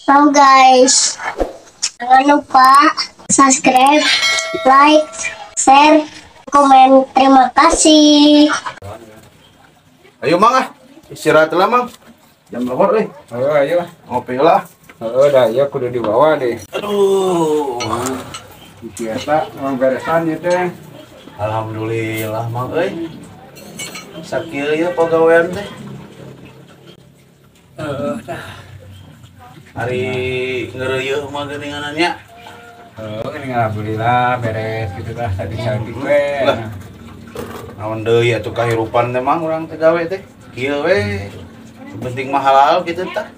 Halo guys, jangan lupa subscribe, like, share, komen. Terima kasih. Ayo Mang ah, istirahat lah Mang. Jam berapa euy? Ayo ayo. Ngopi lah. Heeh, dah ieu kudu dibawa deh. Aduh. Biasa emang beresan ieu teh. Alhamdulillah Mang euy. Sakieu ieu pagawean teh. Heeh, tah. Hari ngeureuyeung mah geuninganan nya. Heeh, geuning alhamdulillah beres kitu tah tadi saeutik we. Lah. Naon deui atuh kahirupan teh Mang urang teh gawe teh. Kieu we. Penting mah halal kitu tah.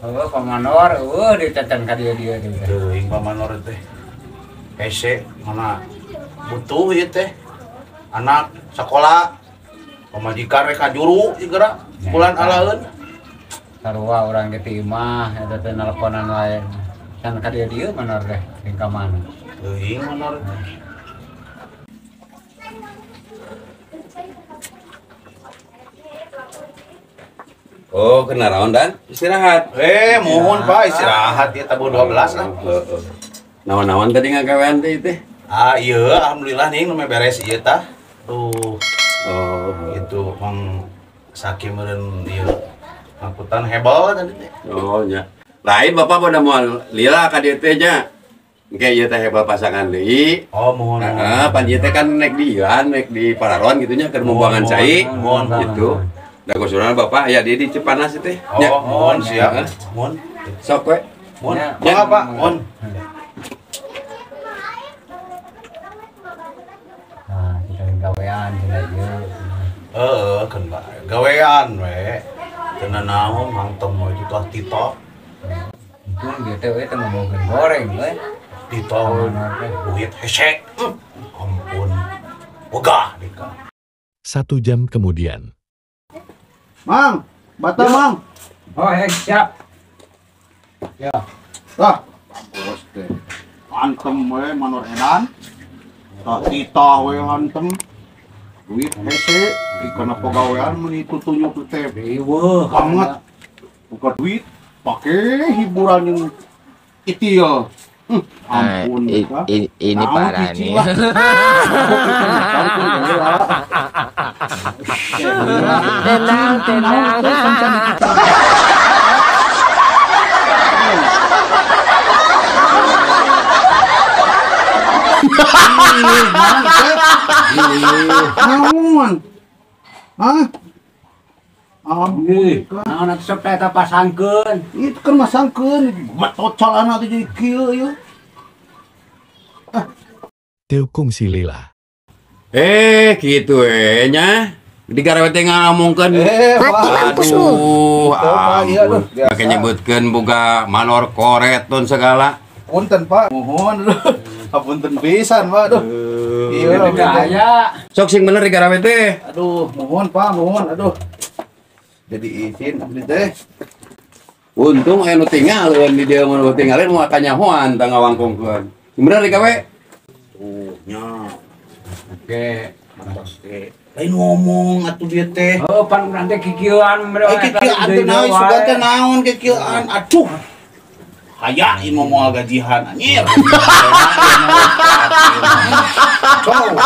Heuh, pamanor eueuh diteten ka dieu-dieu teh. Teuing pamanor teh. Hese mana butuh ieu teh. Anak sakola, pamajikan rek ka juru geura bulan alaeun. Sarua urang ge ti imah eta teh nelponan wae. Can ka dieu-dieu manor teh jeung ka mana. Teuing manor teh. Oh, kenaraon dan istirahat. Mohon Pak, istirahat ya tabuh 12 lah. Heeh. Naon-naon tadi ngagawean teh teh? Ah, iya, alhamdulillah nih nu beres ieu tah. Tuh. Oh, itu Mang Saki meureun ieu angkutan hebel tadi teh. Oh, nya. Lain Bapak pada moal lila ka dieu teh nya. Engke ieu teh hebel pasangan deui. Oh, mohon. Heeh, pan ieu teh kan naik di ieuan, naik di Pararon gitu nya keur membuangan cai. Mohon gitu. Da kusurana Bapak aya di Cipanas teh. Oh, mohon siap. Mohon. Sok we. Mohon. Mangga Pak, mohon. Nah, kita gawean cenah ieu. Heeh, keun bae. Gawean we. Teu naon mangtem we tah tito. Untung dieu teh we teu ngomongkeun goreng we. Tito duit hese. Ampun. Wegah dika. 1 jam kemudian. Mang, bata Mang. Oh, siap. Ya. Tah, bos teh. Antem we manor edan. Tah titah we hantem. Duit hese, dikena pagawean meuni tutunyuk teh. Riweuh banget. Buka duit, pake hiburan yang itil. Ampun, ini parah nih. Tenang, tenang. Naon? Hah? Ampun. Naon atuh sok eta pasangkeun. Itu kan masangkeun, betot calana teh jadi kieu ieu. Teu kungsi lila. Kitu we nya. Digarawe teh ngamongkeun. Mati mampus lu. Aduh, make nyebutkeun boga manor koreton segala. Punten Pak, mohon. Apunten pisan Pak, aduh. Iya, aya. Sok sing bener digarawe teh. Aduh, mohon Pak, mohon, aduh. Jadi izin abdi teh. Untung aya nu tinggalkeun di dieu mun tinggalin moal kanyahoan tah ngawangkongkeun. Bener digawe? Tuh nya. Oke, oke. Lain ngomong atuh dia teh. Oh, pan urang teh kikieuan eh kikieuan teh naon sugan teh naon kikieuan. Aduh. Haya ieu mah moal gajihan anjir. Cow.